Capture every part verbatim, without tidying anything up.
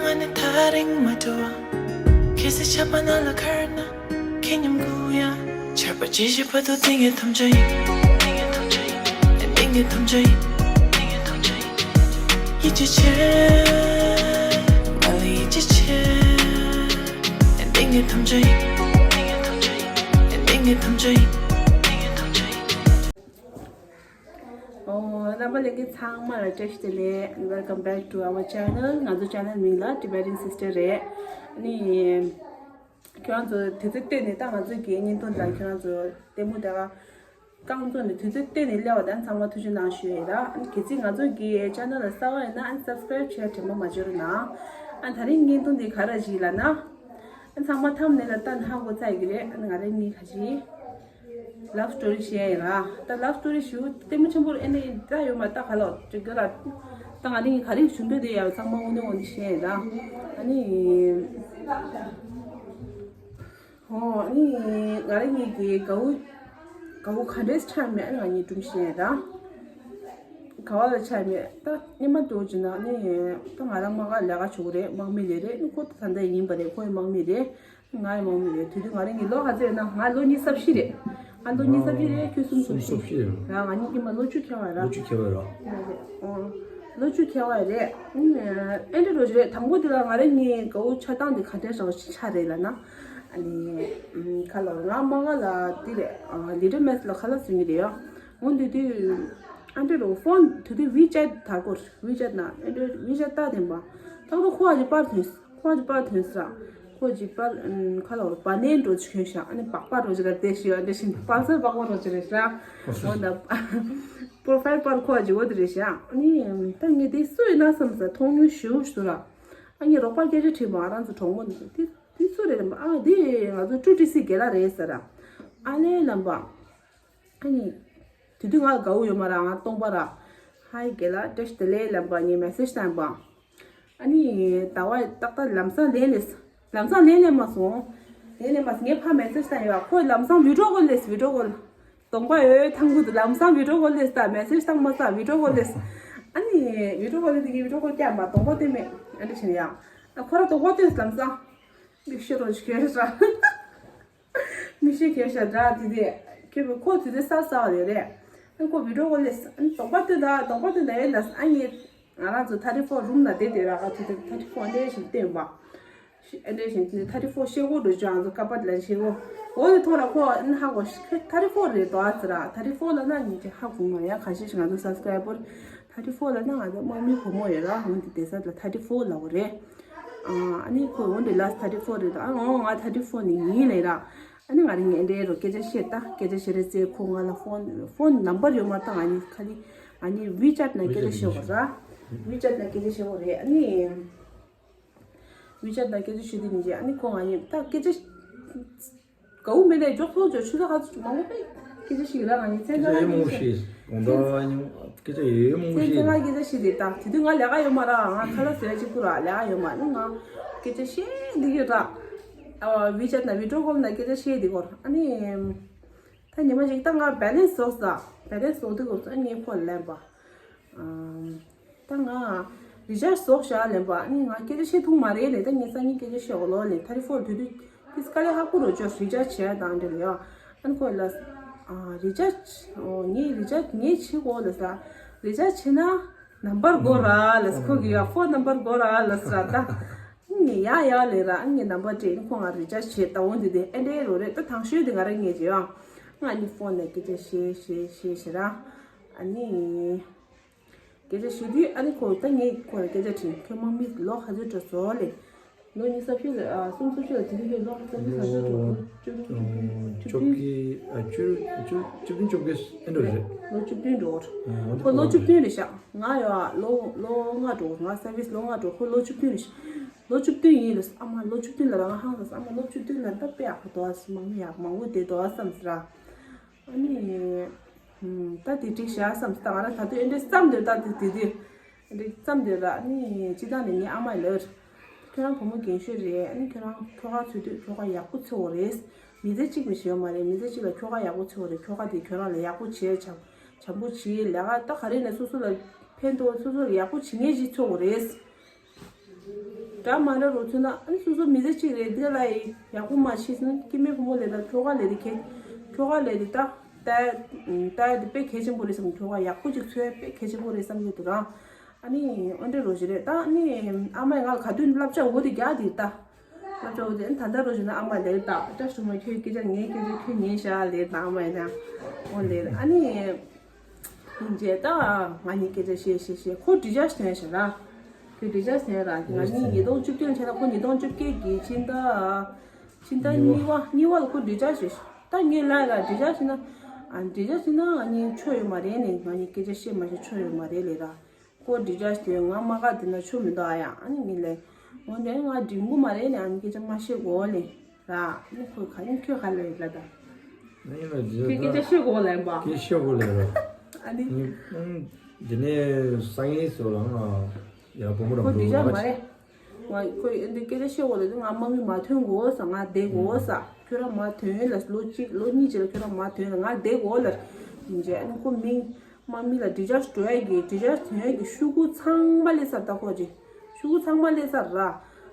ང་ནི་ཐག་རིང་མ་འགྲོ་བ། ཁྱེད་ཚེ་ཆ་པ་ན་ལ་ཁར་ན་ཁྱེད་ཉམས་དགུ་ཡ། ཆར་པ་ཇི་བཞིན་པ་དུ་ཏིང་ངེ་ཐམས་ཅད་ཡིན། ཏིང་ངེ་ཐམས་ཅད་ཡིན། ཏིང་ངེ་ཐམས་ཅད་ཡིན། ཏིང་ངེ་ཐམས་ཅད་ཡིན། ཡིད་ཆེས་ཆེ། ང་ལ་ཡིད་ཆེས་ཆེ། ཏིང་ངེ་ཐམས་ཅད་ཡིན། ཏིང་ངེ་ཐམས་ཅད་ཡིན། ཏིང་ངེ་ཐམས་ཅད་ཡིན། ཏིང་ངེ་ཐམས་ཅད་ཡིན། ཨོ། རྣམ་པ་ལྷན་རྒྱས་ཚང་མ་ལ་བཀྲ་ཤིས་བདེ་ལེགས། Welcome back to our channel. ང་ཚོ་ཆེ་ནལ་མིང་ལ་Tibetan Sister རེད། ཨ་ནི། ཁྱེད་རང་ཚོ་དུས་ཚོད་བཏོན་ནས་ད་ང་ཚོ་གི་བརྙན་ཐུང་དང་ཁྱེད་རང་ཚོ་ལྟད་མོ་དེ་ག་རྐང་བཙུགས་ནས་དུས་ཚོད་བཏོན་ནས་སླེབས་པ་དང་ཚང་མ་ཐུགས་རྗེ་གནང་ཞུ་ཡས་ར། ཨ་ནི་གལ་སྲིད་ང་ཚོ་གི་ཆེ་ནལ་ལ་གསར་པ་ཡིན་ན་ཨ་ནི་Subscribe བྱས་དྲན་པ་མ་བརྗེད་རོགས་གནང་། ཨ་ནི་ད་རིང་བརྙན་ཐུང་འདི་ག་རེ་ཞིག་ལབ་ན། ཨ་ནི་ཚང་མ་Thumbnail ལ་ལྟ་ནས་ཧ་གོ་ཚར་ཡི་གི་རེད། ཨ་ནི་ང་རང་གཉིས་ཁ་ཅིག Love story བཤད་ཡིན་ར། ད་love story ཞུ་ལྟད་མོ་ཆེན་པོར་ཨེ་ནས་ད་ཡོད་མ་ད་ག་ལོ་ཅིག་ག་ར། ད་ང་རིང་ག་རེ་ཞུ་འདོད་དེ་ཡ་ཚང་མ་དངོས་གནས་དངོས་གནས་བཤད་ཡིན་ར། ཨ་ནི། ཨོ་ཨ་ནི་ང་རང་གཉིས་ཀྱི་དགའ་བོ་དགའ་བོ་ག་འདྲས་ཆགས་མེད་ཨ་ནི་ང་གཉིས་སྒྲུང་བཤད་ཡིན་ར། ག་བ་ལ་ཆགས་མེད་ད་སྙེ་མ་ཏོ་ཅི་ན་ཨ་ནི་ད་ང་རང་དམག་སྒར་ལས་ཀ་བྱུང་རེད། དམག་མི་ལས་རེད། ཨ་ནི་ཁོ་ད་ད་ཡིན་པ་རེད། ཁོ་ཡི་དམག་མི་རེད། ང་ཡི་དམག་མི་རེད། དེ་དུས་ང་རང་གི་ལོ་ག་ཚོད་ཡོད་ན། ང་ལོ་ཉི་ཤུ་རྩ་བཞི་རེད། ང་ལོ་ཉི་ཤུ་རྩ་བཞི་རེད། ཁྱོད་སུམ་ཅུ་སོ་བཞི། སོ་བཞི་རེད། ར་ང་གཉིས་ཀྱི་མ་ལོ་བཅུ་ཁྱད་པར་ར། ལོ་བཅུ་ཁྱད་པར་ར། ལོ་བཅུ་ཁྱད་པར་རེད། ཨེ་འདྲ་རོ་ཞིག་རེད། དང་པོ་དེ་ལ་ང་རང་གཉིས་དགའ་བོ་ཆགས་སྟངས་དེ་ག་འདྲ་ཞིག་ཆགས་རེད་ལབ་ན། ཨ་ནི་ཁ་ལོ་ང་དམག་སྒར་ལ་དེ་རེད། Little Mess ལ་ཁ་ལག་བཟོ་གི་རེད་ཡ། འོ་དེ་དུས་ཨེ་འདྲ་རོ་ཕོན་དེ་དུས་WeChat དར་གོ། WeChat ན་ཨེ་འདྲ་WeChat ལྟ་དེ་འབའ་ཏག་ཏག་ཁོ་ཨ་ཅེ་པར་ཐོན། ཁོ་ཨ་ཅེ་པར་ཐོན་ས་ར། ཁོ་ཅིག་པར་ཁ་ལ་བར་ནས་འགྲོ་ཅིག་གྱོན་ཤག་ཨ་ནི་པགས་པ་རོ་ཅིག་ག་དེ་ཞིག་ཨ་འདྲ་བཞིན་པར་སར་པགས་པ་རོ་ཅིག་རེད་ཤག་འོ་ན་པོ་རོ་ཕའིལ་པར་ཁོ་ཨ་ཅེ་འོ་དེ་རེད་ཤག་ཨ་ནི་ད་ངས་དེ་སུ་ཡིན་ན་བསམ་ས་མཐོང་མྱོང་ཞེ་པོ་ཞིག་འདུག་ར། ཨ་ངས་རོགས་པ་སྐད་ཆ་དྲིས་པ་ང་རང་ཚོ་གྲོགས་མོ་འདི་དེ་དེ་སུ་རེད་ལབ་པ། ཨ་དེ་ང་ཚོ་ཀྲུ་ཀྲི་སི་རྒན་ལགས་རེད་ཟེར་ར། ཨ་ལས་ལབ་པ། ཨ་ནི། དེ་དུས་ང་ལ་དགའ་བོ་ཡོད་མ་ར། ང་སྟོང་པ་ར། ཧའི་རྒན་ལགས་བཀྲ་ཤིས་བདེ་ལེགས་ལབ་པ་ངས་མེ་སེ་ཇི་བཏང་པ། ཨ་ནི་ཟླ་བ་ཏག་ཏག་ལམ་སང་ལན་སླེབས། ལམ་སང་ལན་སླེབས་མ་སོང་། ལན་སླེབས་མ་སོང་། ངས་ཕར་མེ་སེ་ཇི་བཏང་ཡོད། ཁོས་ལམ་སང་བི་ཌི་ཡོ་ཀོལ་སླེབས། བི་ཌི་ཡོ་ཀོལ། གདོང་པ་ཡོད་ཐང་གུ་དུ་ལམ་སང་བི་ཌི་ཡོ་ཀོལ་སླེབས། ད་མེ་སེ་ཇི་བཏང་མ་ས་བི་ཌི་ཡོ་ཀོལ་སླེབས། ཨ་ནི་བི་ཌི་ཡོ་ཀོལ་དེ་གི་བི་ཌི་ཡོ་ཀོལ་བརྒྱབ་པ་གདོང་པ་སྟོན་མེད། ཨ་འདྲ་བྱས་ནས་ཡང་། ཨ་ཁོ་ར་གདོང་པ་སྟོན་ལམ་སང་། མིག་ཤེལ་རོ་ཞིག་གྱོན་ཤག་མིག་ཤེལ་གྱོན་ཤག་འདྲ་དེ་དེ། ཁྱོད་ཁོ་དུས་ཚོད་གསར་གསར་བ་རེད་རེད། ཨ་ཁོ་བི་ཌི་ཡོ་ཀོལ་སླེབས། ཨ་གདོང་པ་སྟོན་ད་གདོང་པ་སྟོན་ད་ཡོད་ལ། ཨ་ངས་ང་རང་ཚོ་ཐར་ཊི་ཕོར་རུམ་ལ་བསྡད་བསྡད་ར། ཨ་དུས་ཚོད་ཐར་ཊི་ཕོར་ཨ་འདྲ་བཞིན་སྟོན་པ། ཨ་འདྲ་བཞིན་ཐར་ཊི་ཕོར་ཤེལ་སྒོ་འགྲོ་ཅོག་ང་ཚོ་ཀ་པར་ལ་ཤེལ་སྒོ། འོ་དེ་མཐོང་ར་ཁོ་ཨ་ནི་ཧ་གོ་ཤག་ཐར་ཊི་ཕོར་རེད་དོ་ཨ་ཟེར་ར། ཐར་ཊི་ཕོར་ལབ་ན་ཉིན་གཅིག་ཧ་གོ་མ་ཡ། ཁ་ཤས་ཤིག་ང་ཚོ་སབ་སི་ཀ་རའི་བར་ཐར་ཊི་ཕོར་ལབ་ན་ང་ཚོ་དམག་མི་བུ་མོ་ཡོད་ར། འོ་དེ་བསྡད་ས་ལ་ཐར་ཊི་ཕོར་ལབ་པ་རེད། ཨ་ནི་ཁོས་འོ་འདྲ་ལབས། ཐར་ཊི་ཕོར་རེད་དོ། ཨ་འོ་ང་ཐར་ཊི་ཕོར་ནས་ཡིན་ལབ་ར། ཨ་ནི་ང་རང་ངས་འདྲ་རོ་སྐད་ཆ་བཤད་ད། སྐད་ཆ་བཤད་རེད་ཟེར། ཁོ་ང་ལ་ཕོན་ཕོན་ནམ་བར་ཡོད་མ་ད། ང་གཉིས་ཁ་ལི་ང་གཉིས་ཝི་ཅེཊ་ནང་སྐད་ཆ་བཤད་དགོས་ར། ཝི་ཅེཊ་ནང་སྐད་ཆ་བཤད་དགོས་རེད། ཨ་ནི་ཝི་ཅེཊ་ནང་སྐད་ཆ་བཤད་དུས་ནི་ཨ་ནི་ཁོ་ང་གཉིས་ད་སྐད་ཆ་དགའ་བོ་མེད་ལས་མགྱོགས་ཐོག་ཅོ་ཆུ་ཚ་ཁ་ཚུ་མང་པོ་པས་སྐད་ཆ་ཞིག་ར། ང་གཉིས་མཚན་ཚ་ཡེ་མོ་ཤེས་གོང་ད་ཉུང་སྐད་ཆ་ཡེ་མོ་མཚན་ཚ་ཤེས་ང་སྐད་ཆ་ཞིག་རེད་ད། དེ་དུས་ང་ལས་ཀ་ཡོད་མ་ར། ང་ཁ་ལག་བཟོ་ཡ་གཅིག་པུ་ར། ལས་ཀ་ཡོད་མ་ནི་ང་སྐད་ཆ་བཤད་འདི་གི་ར། ཨ་ཝི་ཅེཊ་ནང་ཝི་ཌི་ཡོ་ཀོལ་ནང་སྐད་ཆ་བཤད་འདི་གོ་ར། ཨ་ནི། ད་ཉི་མ་ཞིག་ད་ང་བེ་ལེན་སི་བཟོ་ས། བེ་ལེན་སི་བཟོ་དུས་སྐབས་སུ་ངས་ཁོ་ལ་ལན་པ། ཨམ། ད་ང་རི་ཅར་ཇི་བཟོ་བཞག་ལན་པ། ཨ་ནི་ང་སྐད་ཆ་བཤད་ཐུབ་མ་རེད་ལས། ད་ངས་སང་ཉིན་སྐད་ཆ་བཤད་འོ་ལོ་ལས། ཐར་ཊི་ཕོར་དུས་དུས་དེ་དཀའ་ལས་ཁག་པོ་རོ་ཅོ་རི་ཅར་ཇི་བྱས་དང་འདྲ་ལ་ཡ། ཨ་ནི་ཁོ་ལ་ཨ་རི་ཅར་ཇི་ཨོ་ངས་རི་ཅར་ཇི་ངས་བྱེད་གོ་ལ་ས། རི་ཅར་ཇི་བྱེད་ན་ནམ་བར་དགོས་ར་ལ་ས། ཁོ་གི་ཡ་ཕོན་ནམ་བར་དགོས་ར་ལ་ས་ར་ད། ངས་ཡ་ཡ་ལས་ར། ངས་ནམ་བར་སྤྲད་ནི་ཁོ་ང་རི་ཅར་ཇི་བྱེད་ད་འོང་དུས་དེ་ཨེ་འདྲའི་རོ་རེད། ད་དང་ཤོས་དེ་ང་རང་ངས་བྱེད་ཨ། ང་ནི་ཕོན་ནས་སྐད་ཆ་བཤད་བཤད་བཤད་བཤད་ར། ཨ་ནི། སྐད་ཆ་བཤད་དུས་ཨ་ནི་ཁོ་ད་ངས་ཁོ་ལ་སྐད་ཆ་དྲིས། ཁྱོད་དམག་མི་ལོ་ག་ཚོད་འགྲོ་ཟོ་ལས། ལོ་ཉི་ཤུ་རྩ་བཞི་ལ་ཨ་སུམ་ཅུ་རྩ་བཞི་ལ་དེ་རིང་ཁྱོད་ལོ་ག་ཚོད་འགྲོ་ཟོ། ལོ་བཅུ་བཅུ་བདུན་ཨ་བཅུ་བཅུ་བཅུ་བདུན་བཅོ་བརྒྱད་ཨེ་འགྲོ་རེད། ལོ་བཅུ་བདུན་འགྲོ། ཨ་ཁོ་ལོ་བཅུ་བདུན་རེད་ཤག་ང་ཡོད་ཨ་ལོ་ལོ་ལྔ་འགྲོ། ང་སར་བིས་ལོ་ལྔ་འགྲོ། ཁོ་ལོ་བཅུ་བདུན་རེད་ཤག་ལོ་བཅུ་བདུན་ཡིན་ལ་ཨ་མ་ལོ་བཅུ་བདུན་ལ་རང་ཧང་ལ་ཨ་མ་ལོ་བཅུ་བདུན་ལ་ད་དཔེ་ཡག་པོ་འདུག་ཨ། མང་པོ་ཡག་མང་པོ་བསྡད་འདུག་ཨ་བསམ་སི་ར། ཨ་ནི། ད་དེ་འགྲིག་ཤག་བསམ་སི། ད་ང་རང་ད་དུས་ཨེ་འདྲས་བསམ་འདོད་ད་དེ་དེ་དུས་ཨེ་འདྲས་བསམ་འདོད་ར། ཨ་ནི་སྤྱི་བཏང་ནས་ངའི་ཨ་མ་ལབ། ཁྱོད་རང་བུ་མོ་རྒན་ཤོས་རེད། ཨ་ནི་ཁྱོད་རང་ཁྱོ་ག་འཚོལ་དུས་ཁྱོ་ག་ཡག་པོ་འཚོལ་དགོས་རེད། མི་ཚེ་གཅིག་མི་ཤེས་ཡོད་མ་རེད། མི་ཚེ་གཅིག་ལ་ཁྱོ་ག་ཡག་པོ་འཚོལ་དགོས་རེད། ཁྱོ་ག་དེ་ཁྱོད་རང་ལ་ཡག་པོ་བྱས་བྱམས་བྱམས་པོ་བྱས་ལས་ཀ་ད་ག་རེ་ནས་སོ་སོ་ལ་ཕན་ཐོགས་སོ་སོ་ལ་ཡག་པོ་བྱེད་མཁན་ཞིག་འཚོལ་དགོས་རེད། འདྲ་མ་འདྲ་རུ་མཚོན་ན་ཨ་ནི་སོ་སོ་མི་ཚེ་གཅིག་རེད་འདི་ལ་ཡི་ཡག་པོ་མ་ཤེས་ན་སྐྱེ་དམན་ཕོ་མོ་ལས་ད་ཁྱོ་ག་ལས་དེ་གལ་ཁྱོ་ག་ལས་དེ་ད་ད་ད་དེ་དཔེ་གལ་ཆེན་པོ་རེད་བསམ། ཁྱོ་ག་ཡག་པོ་ཅིག་འཚོལ་དཔེ་གལ་ཆེན་པོ་རེད་བསམ་གྱི་འདུག་རང་། ཨ་ནི་འོན་ཏེ་རོ་ཞིག་རེད་ད། ཨ་ནི་ཨ་མས་ང་ལ་ག་དུས་བསླབ་བྱ་འོ་དེ་རྒྱག་དེ་ད་བསླབ་བྱ་འོ་དེ་ཨ་ནི་ད་ལྟ་རོ་ཞིག་ན་ཨ་མ་ལས་ད་བཀྲ་ཤིས་མ་ཁྱོད་སྐད་ཆ་ངའི་སྐད་ཆ་ཁྱོད་ཉན་ཤག་ལས་ད་ཨ་མ་ཡིན་ན་འོ་ལས། ཨ་ནི། ཡིན་རྗེས་ད་ང་གཉིས་སྐད་ཆ་བཤད་བཤད་བཤད་ཁོ་འདྲི་ཅག་ཐོན་ཤག་ར། ཁོས་འདྲི་ཅག་ཐོན་ར་ང་གཉིས་ཉིས་སྟོང་བཅུ་བདུན་ཆ་ད་ཁོ་ཉིས་སྟོང་བཅོ་བརྒྱད་ཀྱི་ཕྱི་ཟླ་ཕྱི་ཟླ་གཉིས་པ་གཉིས་པ་ལ་ཁོ་འདྲི་ཅག་བྱས་ཤག་ད་ངས་ལབ་ར་འདྲི་ཅག་བྱས་ན་ཨ་འདྲི་ཅག་བྱས་ན་ང་གཉིས་ཆོ་ཡོད་མ་རེད་ནས་ང་གཉིས་སྐད་ཆ་བཤད་མ་བཤད་ཆོ་ཡོད་མ་རེད་ལས་ར། ཁོ་འདྲི་ཅག་ཐོན་ང་མ་ག་དེ་ན་ཆོ་མི་འདུག་ཨ་ཡ། ཨ་ནི་ངས་ལས་འོ་འདྲ་ང་འདྲི་མགོ་མ་རེད་ནས་ཨ་ནི་སྐད་ཆ་མ་བཤད་གོ་ལས་ར། ཨ་ནི་ཁོས་ག་ནི་ཁྱོད་ག་ལས་ལ་ད། ཨ་ཡིན་ལ་འདི་ཁྱོད་སྐད་ཆ་བཤད་གོ་ལས་པ། སྐད་ཆ་བཤད་གོ་ལས་ར། ཨ་ནི། ཨུམ། འདི་ནས་སང་ཉིན་ཚོ་ལ་ང་ཡ་བུ་མོ་རང་ཁོ་འདྲི་ཅག་མ་རེད། ང་ཁོས་འདི་སྐད་ཆ་བཤད་འོ་ལ་ང་དམག་མི་མ་ཐོན་དགོས་ས། ང་བསྡད་དགོས་ས། ཁྱོད་རང་མ་ཐོན་ལ་ལོ་གཅིག་ལོ་གཉིས་ཅིག་ལ་ཁྱོད་རང་མ་ཐོན་ལ་ང་བསྡད་དགོས་ལ། ཡིན་རྗེས་ཨ་ནི་ཁོ་མིང་དམག་མི་ལ་འདྲི་ཅག་འགྲོ་ཡ་གི་འདྲི་ཅག་ཐོན་ཡ་གི་ཤུ་གུ་ཚང་མ་ལས་ས་ད་ཁོ་ཅི་ཤུ་གུ་ཚང་མ་ལས་ས་ར། ཨ་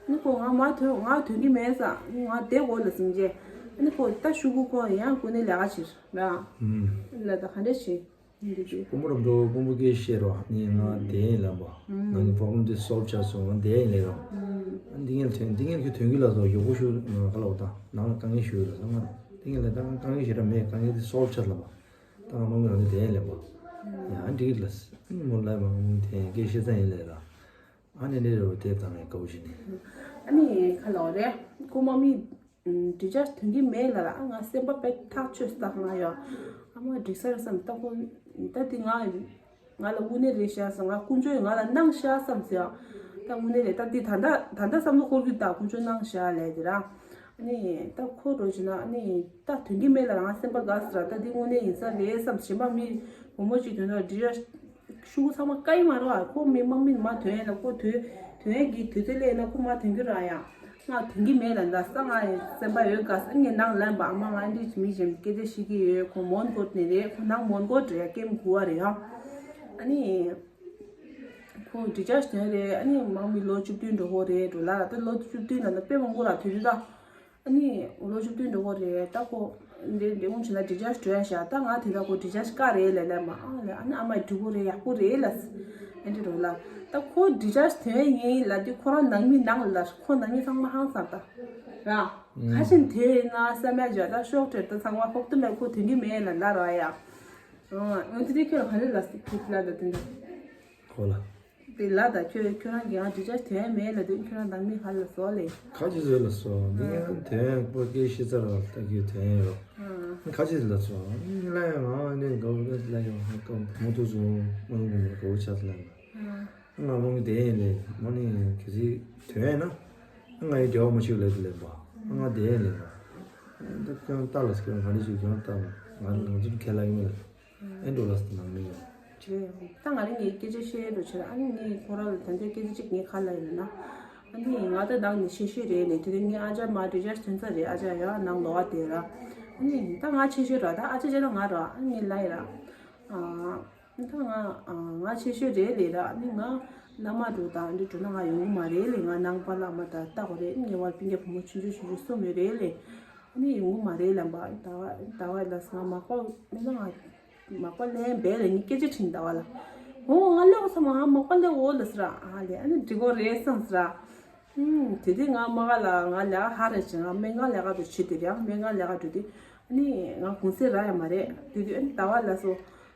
ནི་ཁོ་ང་མ་ཐོན་ང་ཐོན་གི་མེད་ས་ང་བསྡད་དགོས་ལ་ཟིན་རྗེས་ཨ་ནི་ཁོ་ད་ཤུ་གུ་ཁོ་ཡང་ཀུན་ནས་ལས་ཀ་བྱེད་ར། ཨུམ། ལ་ད་ག་འདྲ་བྱེད། འདི་དེ། སྤོ་བོ་རབ་འགྲོ་སྤོ་བོ་སྐད་བཤད་རོགས་ནི་ང་དེ་ཡིན་ལབ་པ། ང་གི་པོ་རོབ་ལེམ་དེ་སོལབ་བྱས་སོང་ང་དེ་ཡིན་ལབ་རོགས། འདི་ངས་ཐོན་འདི་ངས་ཁྱོད་ཐོན་གི་ལ་སོ་ཡོག་པོ་ཞུ་ང་ག་ལ་འོ་ད་ནང་ལ་དཀའ་ངལ་ཞུ་ཡོད་ལ་སོ་ང་འདི་ངས་ལ་ད་དཀའ་ངལ་ཞེ་དྲག་མེད་དཀའ་ངལ་དེ་སོལབ་བྱས་ལབ་པ། ད་ང་མང་གི་རང་དེ་དེ་ཡིན་ལབ་པ། ཡང་འགྲིག་ལ་སི་མོ་ལབ་པ་ང་མང་དེ་སྐད་བཤད་ས་ཡིན་ལབ་ར། ཨ་ནི་ནི་རེ་བ་དེ་དང་ནས་དགའ་བོ་བྱེད་ནི། ཨ་ནི་ཁ་ལོ་རེ་ཁོ་མ་མི། འདྲི་ཅག་ཐོན་གྱི་མེད་ལ་ར། ང་སེམས་པ་དཔེ་ཐག་ཆོད་ས་ང་ཡོད། ཨ་མ་འགྲིག་ས་རེད་བསམ་ད་ཁོ། ད་འདི་ང་ང་ལ་དངོས་གནས་རེད་ཤག་བསམ་ང་དཀོན་མཆོག་ཡིས་ང་ལ་གནང་ཤག་བསམ་ཟེར། ད་དངོས་གནས་རེད་ད་འདི་ད་ལྟ་ད་ལྟ་བསམ་བློ་འཁོར་གྱི་ད་དཀོན་མཆོག་གནང་ཤག་ལས་དེ་ར། ཨ་ནི་ད་ཁོ་རོ་བྱས་ན་ཨ་ནི་ད་ཐོན་གྱི་མེད་ལ་ར་ང་སེམས་པ་དགའ་ས་ར། ད་འདི་དངོས་གནས་ཡིན་ས་རེད་བསམ་གཞན་པ་མི་བུ་མོ་ཅིག་ཐོན་ན་འདྲི་ཡ། ཤུ་གུ་ཚང་མ་བཀའ་ཡིན་མ་རོ་ཨ་ཁོ་མི་དམག་མི་མ་ཐོན་ཡ་ན་ཁོ་ཐོན་ཐོན་ཡ་གི་དུས་ཚོད་སླེབས་ན་ཁོ་མ་ཐོན་གི་ར་ཡ། ང་ཐོན་གི་མེད་ལ་འདའ་ས་ང་སེམས་པ་ཡོད་དགའ་ས་ངས་ནང་ལན་པ་ཨ་མ་ང་འདི་མི་གཞན་སྐད་ཆ་བཤད་གི་ཡོད་ཁོ་མོན་གྷོ་ནས་རེད་ཁོ་ནང་མོན་གྷོ་རེད་ཡ་ཀེམ་གུ་བ་རེད་ཡ། ཨ་ནི་ཁོ་འདྲི་ཅག་ཐོན་རེད་ཨ་ནི་དམག་མི་ལོ་བཅུ་བདུན་འགྲོ་གོ་རེད་འགྲོ་ལ་ད་ལོ་བཅུ་བདུན་ལ་ན་དཔེ་མང་པོ་ར་དུས་ཚོད་ད། ཨ་ནི་ལོ་བཅུ་བདུན་འགྲོ་གི་རེད་ད་ཁོ། འདི་འདི་འོང་ཕྱིན་ན་འདྲི་ཅག་སྤྲོད་ཡ་ཤག་ད་ང་དེ་ད་ཁོ་འདྲི་ཅག་བཀའ་རེད་ལས་ལས་མ་ཨ་ལས་ཨ་ནི་ཨ་མ་འགྲིག་པོ་རེད་ཡག་པོ་རེད་ལ། ཨ་འདྲི་རོ་ལ། ད་ཁོ་འདྲི་ཅག་དོན་ཡིན་ལ་དེ་ཁོ་རང་ནང་མི་ནང་ལ་ཁོ་ནང་མི་ཚང་མ་ཧང་སང་ད། ར། ཁ་ཆེན་དེ་ཡིན་ན་བསམ་ཡ་བྱ་ད་ཤོག་དྲེར་ད་ཚང་མ་ཧོབ་ཏུ་མེད་ཁོ་དོན་གི་མེད་ལ་ལ་ར་ཡ། ཨ་འོན་ཏེ་དེ་ཁྱོད་ལ་ག་རེ་ལ་སི་ཁྱོད་ལ་ད་དེ་འདྲ། ཁོ་ལ། དེ་ལ་ད་ཁྱོད་ཁྱོད་རང་གི་ང་འདྲི་ཅག་དོན་མེད་ལ་དུས་ཁྱོད་རང་བདག་མེད་ཧ་ལ་སོ་ལེ། ཁ་ཅི་ཟེར་ལ་སོ་འདི་ངས་དོན་པོ་སྐད་ཤེས་ཚར་བ་ལྟ་རྒྱུ་དོན་ཡོད། ཁ་ཅི་ཟེར་ལ་སོ་ངས་ལ་ཡང་ང་ནས་དགའ་བོ་ལ་ཡང་ཧ་ཀ་མོ་ཐུ་སོང་མ་ནུ་མོ་དགའ་བོ་ཆགས་ལ་ཡང་ང་མོ་ངས་དེ་ཡིན་ལེ་མོ་ནི་ག་ཚི་དོན་ཡིན་ན་ང་ཡི་འབྲེལ་བ་མ་ཤིག་ལེ་དུ་ལེ་བ་ང་དེ་ཡིན་ལེ་བ་ད་ཀྱང་ལྟ་ལ་སྐྱོན་ག་རེ་ཞིག་ཀྱང་ལྟ་ལ་ང་ང་ཚོ་ཁས་ལ་ཡིན་ལེ། ཨེ་འགྲོ་ལ་སི་ནང་མི་ཡོད། ད་ང་རང་ངའི་སྐད་ཆ་བཤད་འགྲོ་ཆེ་ཨ་ནི་ངས་ཁོ་རང་ལ་ད་ལྟའི་སྐད་ཆ་གཅིག་ངས་ག་ལ་ཡིན་ན། ཨ་ནི་ང་ད་ནང་ནས་ཆེ་ཤོས་རེད་ནས་དེ་རིང་ངའི་ཨ་ཅག་མ་འདྲི་ཅག་ཐོན་ས་རེད་ཨ་ཅག་ཡ་ནང་ལོགས་ཨ་དེ་ར། ཨ་ནི་ད་ང་ཆེ་ཤོས་ར་ད་ཨ་ཅག་བྱས་ན་ང་ར་ཨ་ནི་ལ་ཡི་ར། ཨ་ད་ང་ང་ཆེ་ཤོས་རེད་ལས་ར་ཨ་ནི་ང་མནའ་མ་འགྲོ་དང་འདི་འགྲོ་ན་ང་ཡོང་གི་མ་རེད་ལས་ང་ནང་པ་ལ་མ་ད་ལྟ་གོ་རེད་ངའི་བར་སྤུན་ཀྱག་བུ་མོ་ཆུང་ཆུང་ཆུང་ཆུང་གསུམ་ཡོད་རེད་ལས། ཨ་ནི་ཡོང་གི་མ་རེད་ལམ་པ་ད་བ་ད་བ་ལ་ང་མག་པ་མི་ལ་ང་། མག་པ་ལེན་བས་ལ་ནི་སྐད་ཆ་དྲིན་ཟླ་བ་ལ། འོ་ང་ལེགས་སོང་ང་མག་པ་ལེགས་འོ་ལ་ཟེར་ཨ་ལེ་ཨ་ནི་འགྲིག་གོ་རེད་བསམ་ཟེར། ཨུམ་དེ་དུས་ང་མ་ག་ལ་ང་ལས་ཀ་ཧ་རེ་བྱེད་ང་སྨན་ཁང་ལས་ཀ་དུ་བྱེད་དེ་རེད་ཨ་སྨན་ཁང་ལས་ཀ་དུ་དེ་ཨ་ནི་ང་གུང་སེང་རག་ཡ་མ་རེད་དེ་དུས་ཨ་ནི་ཟླ་བ་ལ་སོ།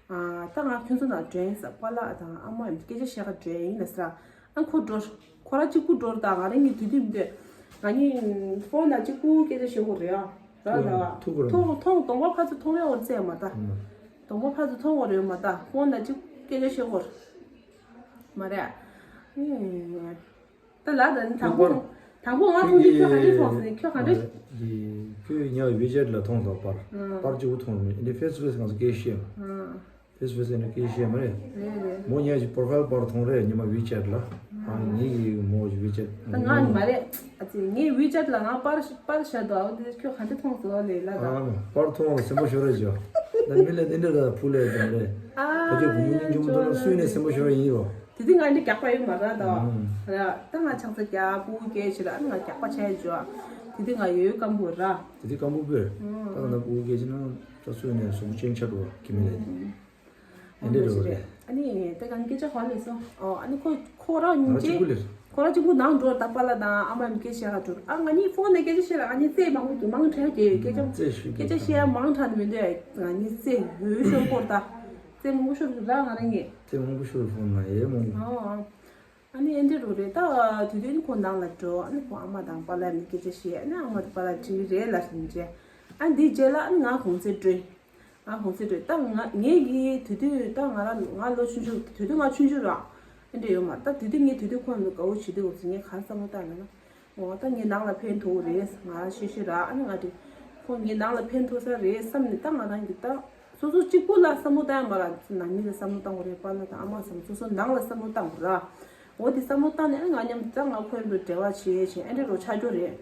ད་ང་ཁྱོད་ཚོ་ནང་འགྲོ་ཡིན་ཟེར་པཱ་ལགས་དང་ཨ་མ་ཡིན་སྐད་ཆ་བཤད་ག་འགྲོ་ཡིན་ལ་ཟེར། ཨ་ཁོ་འགྲོ། ཁོ་ར་གཅིག་པུ་འགྲོ་དང་ང་རང་གཉིས་དུས་དུས་མི་འདོད། ང་གཉིས་ཕོན་ལ་གཅིག་པུ་སྐད་ཆ་བཤད་དགོས་རེད་ཨ། ར་ལ་ཐུག་གོ་ར་ཐོང་ཐོང་གདོང་པ་ཕར་ཚུར་ཐོང་རེ་འོར་ཙེ་མ་ད། གདོང་པ་ཕར་ཚུར་ཐོང་གོ་རེ་མ་ད་ཕོན་ལ་གཅིག་སྐད་ཆ་བཤད་དགོས། མ་རེད། ད་ལ་ད་ནི་དང་པོ་དང་པོ་ང་ཐོང་དུས་ཁྱོད་ག་འདྲས་ཐོང་ཟེར་ནས་ཁྱོད་ག་འདྲས། ཁྱོད་ཉ་ཝི་ཅེཊ་ལ་ཐོང་དང་པར་པར་གཅིག་པུ་ཐོང་མེད་འདི་ཕེ་སི་བྷེ་སི་ང་ཚོ་སྐད་བཤད་མ། ཕེ་སི་བྷེ་སི་ནི་སྐད་བཤད་མ་རེད། རེད་རེད། མོ་ཉལ་གྱི་པོ་རོ་ཕའིལ་པར་མཐོང་རེད་ཉི་མ་ཝི་ཅེཊ་ལ། ཨ་ངེད་ཀྱི་མོ་ཝི་ཅེཊ། ད་ང་ནི་མ་རེད། ཨ་ཙི་ངའི་ཝི་ཅེཊ་ལ་ང་པར་པར་བཞག་འདུག་ཨ་འདི་ཁྱོད་ག་འདྲ་མཐོང་སོང་ལས་ལ་ད། ཨ་པར་མཐོང་བ་སེམས་པ་ཤོར་རེད་ཅོ། ད་མི་ལ་འདི་འདྲ་ད་ཕུ་ལས་དང་རེད། ཨ་ཕ་ཁྱོད་བུ་མོ་སྙིང་རྗེ་མོ་ཐོན་ན་སུས་ནས་སེམས་པ་ཤོར་ཡིན་རོ། དེ་དུས་ང་འདི་རྒྱགས་པ་ཡོད་མ་རེད་ད། ཨང་། ར་ད་ང་ཆང་ས་རྒྱགས་ཕྲུ་གུ་སྐྱེས་བྱས་ར་ཨ་ནི་ང་རྒྱགས་པ་བྱས་བྱས། དེ་དུས་ང་ཡོད་སྐམ་པོ་ར། དེ་དུས་སྐམ་པོ་པོས། ཨང་། ད་ང་ཕྲུ་གུ་སྐྱེས་བྱས་ན་ད་སོས་ནས་གཟུགས་པོ་ཅན་ཆགས་འགྲོ་གི་མི་ལས། ཨེ་འདྲ་རེད་པས། ཨ་ནི་ད་གང་སྐད་ཆ་ག་ལས་སོང་། ཨོ་ཨ་ནི་ཁོ་ཁོ་རང་ང་ཉིན་གཅིག་པུ་ལས། ཁོ་རང་གཅིག་པུ་ནང་འགྲོ་ད་པཱ་ལགས་དང་ཨ་མ་མི་སྐད་ཆ་ག་འགྲོ་ཨ་ང་གཉིས་ཕོན་ནས་སྐད་ཆ་བཤད་ལ་ང་གཉིས་རྩེད་མང་པོ་འདུག་མང་དྲགས་ཀྱི་སྐད་ཆ། རྩེད་ཤུགས་སྐད་ཆ་བཤད་ཡ་མང་དྲགས་ནི་མི་འདུག་ང་གཉིས་རྩེད་འོས་ཤོར་སྐོར་ད། རྩེད་མང་པོ་ཤོར་འདུག་ར་ང་རང་གཉིས། རྩེད་མང་པོ་ཤོར་ཕོན་ན་ཡེ་མང་པོ། ཨོ་ཨ་ནི་ཨེ་འདྲ་རུ་རེད་ད། དུས་དུས་ཁོ་ནང་ལ་འགྲོ་ཨ་ནི་ཁོ་ཨ་མ་དང་པཱ་ལགས་ནི་སྐད་ཆ་བཤད་ཨ་ནི་ཨ་མ་དང་པཱ་ལགས་འགྲིག་རེད་ལ་ཟིན་རྗེས་ཨ་འདི་རྗེས་ལ་ཨ་ནི་ང་གུང་སེང་སྤྲོད། ང་གུང་སེང་སྤྲོད་ད་ང་ངེད་ཀྱི་དུས་དུས་ད་ང་རང་ང་ལོ་ཆུང་ཆུང་དུས་དུས་ང་ཆུང་ཆུང་ར། ཨེ་འདྲ་ཡོད་མ་ད་དུས་དུས་ངས་དུས་དུས་ཁོ་ལ་དགའ་བོ་བྱེད་དུས་འོ་ཚོད་ངས་ག་རེ་བསམ་བློ་བཏང་ལ་ན། འོ་ད་ངའི་ནང་ལ་ཕན་ཐོགས་རེད་ང་རང་ཤེས་ཤེས་ར་ཨ་ནི་ང་དེ་ཁོ་ངའི་ནང་ལ་ཕན་ཐོགས་ས་རེད་བསམ་ནས་ད་ང་རང་གི་ད་སོ་སོ་གཅིག་པུ་ལ་བསམ་བློ་བཏང་ཡ་མ་ར་ནང་མི་ལ་བསམ་བློ་བཏང་དགོས་རེད་པཱ་ལགས་དང་ཨ་མ་བསམ་སོ་སོ་ནང་ལ་བསམ་བློ་བཏང་དགོས་ར། འོ་དེ་བསམ་བློ་བཏང་ནས་ཨ་ནི་ང་མཉམ་ད་ང་ཁོ་མཉམ་དུ་འབྲེལ་བ་བྱེད་བྱེད་ཨེ་འདྲ་རུ་ཆགས་རྒྱུ་རེད།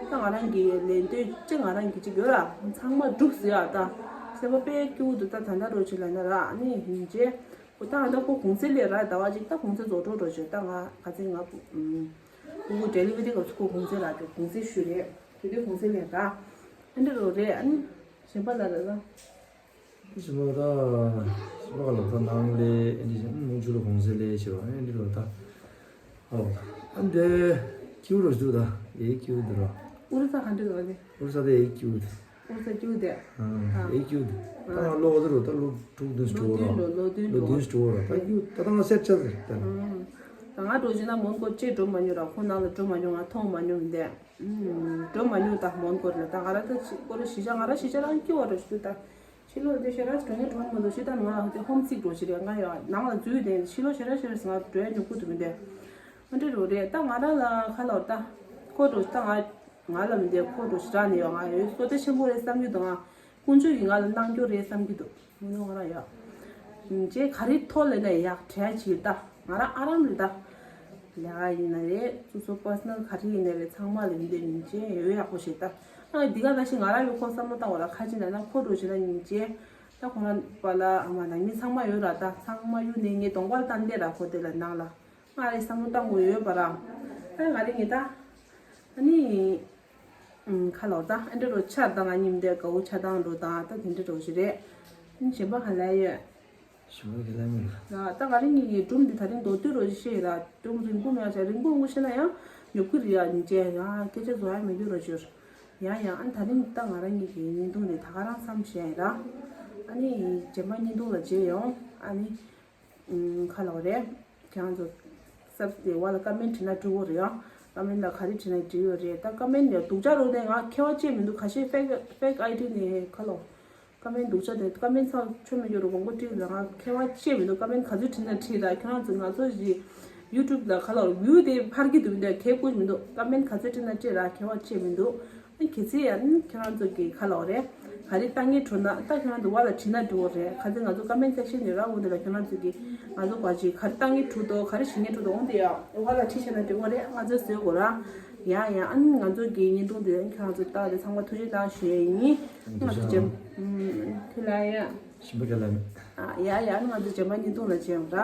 ད་ང་རང་གི་ལས་འདོད་ཅིག་ང་རང་གི་ཅིག་ཡོད་ར་ཚང་མ་འགྲུབ་ཟེར་ཡ་ད་སེམས་པ་དཔེ་སྐྱིད་པོ་འདུག་ད་ད་ལྟ་རུ་ཅིག་ལ་ན་ར་ཨ་ནི་ཡིན་རྗེས་འོ་ད་ང་ད་ཁོ་གུང་སེང་ལས་ར་ཟླ་བ་ཅིག་ད་གུང་སེང་རྫོགས་འགྲོ་འགྲོ་བྱེད་ད་ང་ག་ཚོད་ང་ཕྲུ་གུ་ཌེ་ལི་ཝ་རི་སྐབས་སུ་ཁོ་གུང་སེང་རག་གི་གུང་སེང་ཞུ་རེད་དེ་དུས་གུང་སེང་ལས་རག་ཨ་འདྲ་རུ་རེད་ཨ་ནི་གཞན་པ་ལ་ར་ད། གཞན་པ་ད་གཞན་པ་ལ་ད་ནང་ལས་ཨེ་འདྲ་བྱས་ཨ་མོ་ཆུ་ལ་གུང་སེང་ལས་བྱས་པ་ཨེ་འདྲ་རུ་ད་ཨ་ལོ་ད་ཨ་འདྲ་སྐྱིད་པོ་རུ་འདུག་ད་ཨེ་སྐྱིད་པོ་འདུག་ར། ཨུ་རུ་ས་ག་འདྲ་འདུག་ཨ་ནི། ཨུ་རུ་ས་ད་ཨེ་སྐྱིད་པོ་འདུག་ཨོ་ས་སྐྱིད་པོ་དེ། ཨ་ཨེ་སྐྱིད་པོ་འདུག་ད་ང་ལོ་ཨ་ད་རུ་ད་ལོ་དྲུག་བདུན་ལོ་འགྲོ་བདུན་ར། འགྲོ་ལོ་བདུན་ལོ་འགྲོ་བདུན་འགྲོ་ར་ད་སྐྱིད་པོ་ད་ད་ང་སེར་ཆགས་ཟེར་ད། ད་ང་འགྲོ་བཞིན་ན་མོན་གྷོ་ཅིག་འགྲོ་མ་མྱོང་ར་ཁོ་ནང་ལ་འགྲོ་མ་མྱོང་ང་མཐོང་མ་མྱོང་འདི། འགྲོ་མ་མྱོང་ད་མོན་གྷོ་ལ་ད་ང་ར་ད་ཅིག་ཁོ་ར་གཞིས་ཆགས་ང་ར་གཞིས་ཆགས་རང་སྐྱིད་པོ་ར་ཞུ་ད། ཕྱི་ལོགས་འདི་ཞེ་དྲག་འགྲོ་ཉེ་འགྲོ་མི་འདུག་ཞེ་ད་ང་ཧོམ་སིག་འགྲོ་ཞིག་རེད་ང་ཡ་ནང་ལ་འཛུལ་དེ་ཕྱི་ལོགས་ཞེ་དྲག་ཞེ་དྲག་ང་འགྲོ་ཡ་ཉོ་གུ་འདུག་མི་འདི། ཨ་འདྲ་རུ་རེད་ད་ང་རང་ལ་ཁ་ལོར་ད་ཁོ་འགྲོ་ད་ང་ང་ལ་མི་འདི་ཁོ་འགྲོ་ཞེ་དྲག་ནས་ཡོད་ང་ཡོད་བསོད་བདེ་ཆེན་པོ་རེད་བསམ་རྒྱུ་དང་ང་དཀོན་མཆོག་གིས་ང་ལ་གནང་རྒྱུ་རེད་བསམ་གྱི་འདུག་མི་ནོ་ང་རང་ཡ། ཅེ་ག་རེ་ཐོག་ལས་ན་ཡག་དྲན་ཅིག་ད་ང་རང་ཨ་རམ་རེད་ད། ལས་ཀ་ཡིན་ན་རེད་སོ་སོ་པར་སོ་ནལ་ག་རེ་ཡིན་ན་རེད་ཚང་མ་ལ་མི་འདི་མིན་ཅེ་ཡོད་ཡག་པོ་ཞིག་ད། ཨ་འདི་ག་ད་ཞིག་ང་རང་ཡོད་ཁོ་བསམ་བློ་བཏང་བ་ལ་ཁ་ཅིག་ན་ན་ཁོ་འགྲོ་ཞིག་ན་ཡིན་ཅེ། ད་ཁོ་རང་པ་ལ་ཨ་མ་ནང་མི་ཚང་མ་ཡོད་ར་ད་ཚང་མ་གཡུག་ནས་ངའི་གདོང་པར་བཏང་བསྡད་ར་ཁོ་དེ་ལ་ནང་ལ། ང་རེ་བསམ་བློ་བཏང་དགོས་ཡོད་པ་ར། ཨ་ང་རེ་ངེད་ད། ཨ་ནི། ཁ་ལོ་ད་ཨ་འདྲ་རོ་ཆར་དང་ང་གཉིས་འདྲ་དགའ་བོ་ཆ་དང་འགྲོ་དང་ད་དེ་འདྲ་རོ་ཞིག་རེད། ཨ་ནི་གཞན་པ་ག་ལ་ཡོད། གཞན་པ་ག་ལ་མེད་ལ། ད་ང་རེ་གཉིས་ཀྱི་སྒྲུང་འདི་ད་རིང་མདོར་བསྡུས་རོ་ཞིག་བཤད་ཡོད་ད་སྒྲུང་རིང་པོ་མེད་ས་རིང་པོ་མང་པོ་བཤད་ན་ཡང་ཉོབ་ཀྱི་རེད་ཡ་ཉིན་བྱས་ཡང་སྐད་ཆ་བཟོ་ཡ་མེད་དུས་རོ་ཞིག་ཡང་ཡང་ཨ་ནི་ད་རིང་ད་ང་རང་གཉིས་ཀྱི་བརྙན་ཐུང་འདི་ད་ག་རང་མཚམས་བཞག་ཡིན་ར། ཨ་ནི་གཞན་པ་བརྙན་ཐུང་ལ་མཇལ་ཡོང་ཨ་ནི། ཁ་ལོ་རེད། ཁྱེད་རང་ཚོ་སབ་དེ་བ་ལ་ཀ་མེན་བྲིས་ན་འགྲིག་གི་རེད་ཨ། ཀ་མེན་ལ་ག་རེ་བྲིས་ན་འགྲིག་ཡོད་རེད་ད་ཀ་མེན་ལ་སྡུག་ཅག་རོ་ནས་ང་ཁྱད་པར་ཅི་མི་འདུག་ཁ་ཤས་ཕེག་ཕེག་ཨའི་ཌི་ནས་ཁ་ལོ། ཀ་མེན་སྡུག་ཅག་དེ་ཀ་མེན་ཚང་ཆོ་མི་འགྱུར་རོ་དགོངས་པ་བཀྲིས་ལ་ང་ཁྱད་པར་ཅི་མི་འདུག་ཀ་མེན་ག་ཚོད་བྲིས་ན་བྲིས་ར་ཁྱེད་རང་ཚོ་ང་ཚོ་ཞི་ཡུ་ཊུབ་ལ་ཁ་ལོ་བིའུ་དེ་འཕར་གི་འདུག་མི་འདུག་གལ་ཀུན་མི་འདུག་ཀ་མེན་ག་ཚོད་བྲིས་ན་བྲིས་ར་ཁྱད་པར་ཅི་མི་འདུག་གལ་སྲིད་ཡང་ཁྱེད་རང་ཚོ་གི་ཁ་ལོ་རེད། ག་རེ་ལྟ་ངེས་འཕྲོད་ན་ད་ཁྱེད་རང་ཚོ་བ་ལ་བྲིས་ན་འགྲིག་གི་རེད། གལ་སྲིད་ང་ཚོ་ཀ་མེན་སེག་ཤན་ནས་ར་འོ་འདི་ལ་ཁྱེད་རང་ཚོ་གི་ང་ཚོ་བ་ཅིག་ག་རེ་ལྟ་ངེས་འཕྲོད་དོ་ག་རེ་ཞིག་ངེས་འཕྲོད་དོ་འོ་འདི་ཡང་བ་ལ་བྲིས་བྱས་ན་འགྲིག་གི་རེད། ང་ཚོས་བཟོས་དགོས་ར། ཡང་ཡང་ཨ་ནི་ང་ཚོ་གི་བརྙན་ཐུང་འདི་ཁྱེད་རང་ཚོ་ལྟ་དེ་ཚང་མ་ཐུགས་རྗེ་གནང་ཞུ་ཡས་ཡིན། ང་ཚོ་རྗེས་ཐུགས་ལ་ཡ། ཞིམ་པོ་ཁ་ལ་མེད། ཡ་ཡ་ཨ་ནི་ང་ཚོ་རྗེས་མ་བརྙན་ཐུང་ལ་མཇལ་ཡོང་ར།